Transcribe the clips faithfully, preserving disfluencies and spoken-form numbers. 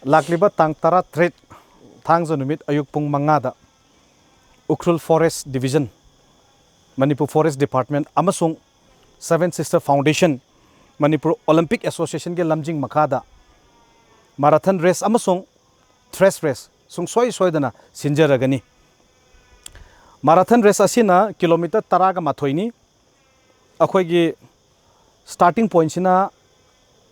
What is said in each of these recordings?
ꯂꯥꯛꯂꯤꯕ ꯇꯥꯡ ꯇꯔꯥꯇꯔꯦꯠ, ꯊꯥꯡꯖ ꯅꯨꯃꯤꯠ, ꯑꯌꯨꯛ ꯄꯨꯡ ꯃꯉꯥꯗ Ukhrul Forest Division, Manipur Forest Department ꯑꯃꯁꯨꯡ Seven Sister Foundation, Manipur Olympic Associationꯒꯤ ꯂꯝꯖꯤꯡ ꯃꯈꯥꯗ marathon race ꯑꯃꯁꯨꯡ thresh race ꯁꯨꯡꯁꯣꯏ ꯁꯣꯏꯗꯅ ꯁꯤꯟꯖꯔꯒꯅꯤ꯫ Marathon race ꯑꯁꯤꯅ ꯀꯤꯂꯣꯃꯤꯇꯔ ꯇꯔꯥꯒ ꯃꯥꯊꯣꯏꯅꯤ꯫ ꯑꯩꯈꯣꯏꯒꯤ starting pointꯁꯤꯅ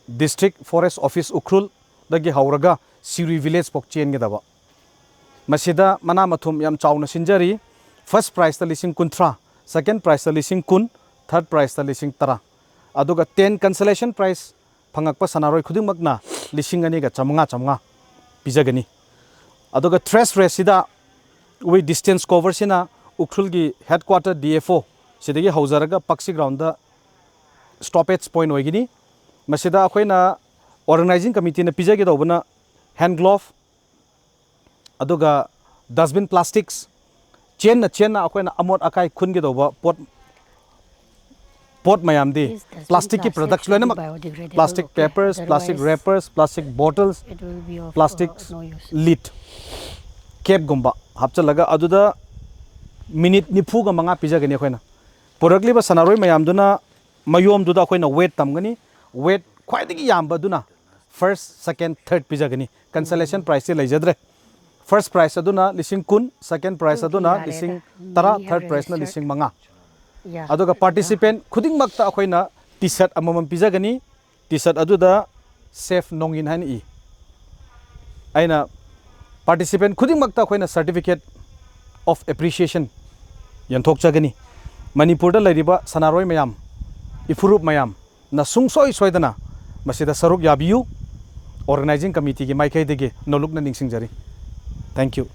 District Forest Office ꯎꯈ꯭ꯔꯨꯜꯗꯒꯤ ꯍꯧꯔꯒ ꯁꯤꯔꯨꯏ village ꯐꯥꯎ ꯆꯦꯟꯒꯗꯕ꯫ ꯃꯁꯤꯗ ꯃꯅꯥ ꯃꯊꯨꯝ ꯌꯥꯝ ꯆꯥꯎꯅ ꯁꯤꯟꯖꯔꯤ꯫ First prizeꯇ ꯂꯤꯁꯤꯡ ꯀꯨꯟꯊ꯭ꯔꯥ, second prizeꯇ ꯂꯤꯁꯤꯡ ꯀꯨꯟ, third prizeꯇ ꯂꯤꯁꯤꯡ ꯇꯔꯥ꯫ ꯑꯗꯨꯒ ten consolation prize ꯐꯪꯉꯛꯄ ꯁꯥꯟꯅꯔꯣꯏ ꯈꯨꯗꯤꯡꯃꯛꯅ ꯂꯤꯁꯤꯡ ꯑꯅꯤꯒ ꯆꯥꯝꯃꯉꯥ, ꯆꯥꯝꯃꯉꯥ ꯄꯤꯖꯒꯅꯤ꯫ ꯑꯗꯨꯒ thresh raceꯁꯤꯗ ꯑꯩꯈꯣꯏ distance coverꯁꯤꯅ ꯎꯈ꯭ꯔꯨꯜꯒꯤ headquarter D F O ꯁꯤꯗꯒꯤ ꯍꯧꯖꯔꯒ ꯄꯛꯁꯤ groundꯗ stoppage point ꯑꯣꯏꯒꯅꯤ꯫ ꯃꯁꯤꯗ ꯑꯩꯈꯣꯏꯅ organizing committeeꯅ ꯄꯤꯖꯒꯗꯧꯕꯅ hand glove, ꯑꯗꯨꯒ dustbin, plastics, ꯆꯦꯟꯅ ꯆꯦꯟꯅ ꯑꯩꯈꯣꯏꯅ ꯑꯃꯣꯠ ꯑꯀꯥꯏ ꯈꯨꯟꯒꯗꯧꯕ ꯄꯣꯠ, ꯄꯣꯠ ꯃꯌꯥꯝꯗꯤ, plasticꯀꯤ products ꯂꯣꯏꯅꯃꯛ, plastic papers, plastic wrappers, plastic bottles, plastic lid, capꯒꯨꯝꯕ ꯍꯥꯞꯆꯤꯜꯂꯒ ꯑꯗꯨꯗ minute ꯅꯤꯐꯨꯒ ꯃꯉꯥ ꯄꯤꯖꯒꯅꯤ ꯑꯩꯈꯣꯏꯅ꯫ ꯄꯨꯔꯛꯂꯤꯕ ꯁꯥꯟꯅꯔꯣꯏ ꯃꯌꯥꯝꯗꯨꯅ ꯃꯌꯣꯝꯗꯨꯗ ꯑꯩꯈꯣꯏꯅ weight ꯇꯝꯒꯅꯤ꯫ Weight ꯈ꯭ꯋꯥꯏꯗꯒꯤ ꯌꯥꯝꯕꯗꯨꯅ first, second, third ꯄꯤꯖꯒꯅꯤ꯫ Consolation prizeꯇꯤ ꯂꯩꯖꯗ꯭ꯔꯦ꯫ First prize ꯑꯗꯨꯅ ꯂꯤꯁꯤꯡ ꯀꯨꯟ, second prize ꯑꯗꯨꯅ ꯂꯤꯁꯤꯡ ꯇꯔꯥ, third prizeꯅ ꯂꯤꯁꯤꯡ ꯃꯉꯥ꯫ ꯑꯗꯨꯒ participant ꯈꯨꯗꯤꯡꯃꯛꯇ ꯑꯩꯈꯣꯏꯅ T-shirt ꯑꯃꯃꯝ ꯄꯤꯖꯒꯅꯤ꯫ T-shirt ꯑꯗꯨꯗ Chef ꯅꯣꯡꯏꯟ ꯍꯥꯏꯅ ꯏ꯫ ꯑꯩꯅ participant ꯈꯨꯗꯤꯡꯃꯛꯇ ꯑꯩꯈꯣꯏꯅ certificate of appreciation ꯌꯦꯟꯊꯣꯛꯆꯒꯅꯤ꯫ ꯃꯅꯤꯄꯨꯔꯗ ꯂꯩꯔꯤꯕ ꯁꯥꯟꯅꯔꯣꯏ ꯃꯌꯥꯝ, ꯏꯐꯨꯔꯨꯞ ꯃꯌꯥꯝꯅ ꯁꯨꯡꯁꯣꯏ ꯁꯣꯏꯗꯅ ꯃꯁꯤꯗ ꯁꯔꯨꯛ ꯌꯥꯕꯤꯌꯨ꯫ Organizing committeeꯒꯤ ꯃꯥꯏꯀꯩꯗꯒꯤ ꯅꯣꯂꯨꯛꯅ ꯅꯤꯡꯁꯤꯡꯖꯔꯤ꯫ Thank you꯫